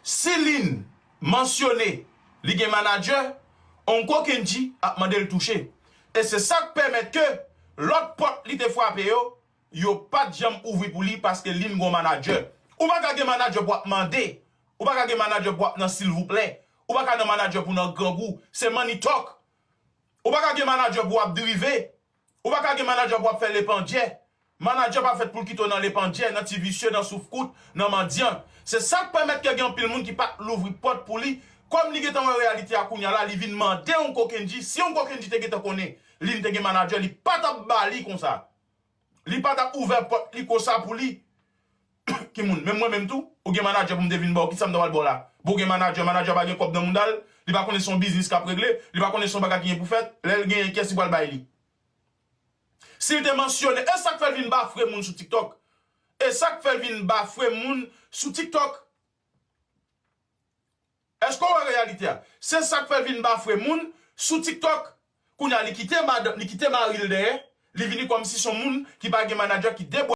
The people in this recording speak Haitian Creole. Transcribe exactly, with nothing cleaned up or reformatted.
Si Lynn mansyone li gen manadjè, Uncle Kendji ap mande l touche. E se sa k pèmèt ke lòt pòt li te frape yo, yo pa t janm ouvri pou li paske Lynn gon manadjè. Ou pa ka gen manadjè pou ap mande. Ou pa ka gen manadjè pou ap nan silvouplè. Ou pa ka nan manadjè pou nan grangou. Se money talk. Ou pa ka gen manadjè pou ap drive. Ou pa ka gen manadjè pou ap fè lepandyè. Manadjè pa fèt pou l kite w nan lepandyè, nan ti visye, nan soufkout, nan mandyan. Se sa k pèmèt ke gen anpil moun ki pa t louvri pòt pou li. Kòm li gentan wè reyalite a kounye a la, li vin mande Uncle Kendji. Si Uncle Kendji te gentan konnen Lynn te gen manadjè, li pa t ap ba li konsa. Li pa t ap ouvè pòt li konsa pou li. Ki moun? Menm mwen menm tou, ou gen manadjè pou m te vin ba w, kisa m ta pral ba w la? Bon, ou gen manadjè, manadjè pa gen kòb nan mouda l, li pa konnen se yon biznis k ap regle, li pa konnen se yon bagay ki gen pou fèt, lè l genyen kès li pral bay li. Si l te mansyone, e sa k fè l vin bafre moun sou TikTok? E sa k fè l vin bafre moun sou TikTok? Èske w wè reyalite a? Se sa k fè l vin bafre moun sou TikTok. Kounye a, li kite madanm, li kite mari l dèyè, li vini kòmsi se yon moun ki pa gen manadjè, ki debwè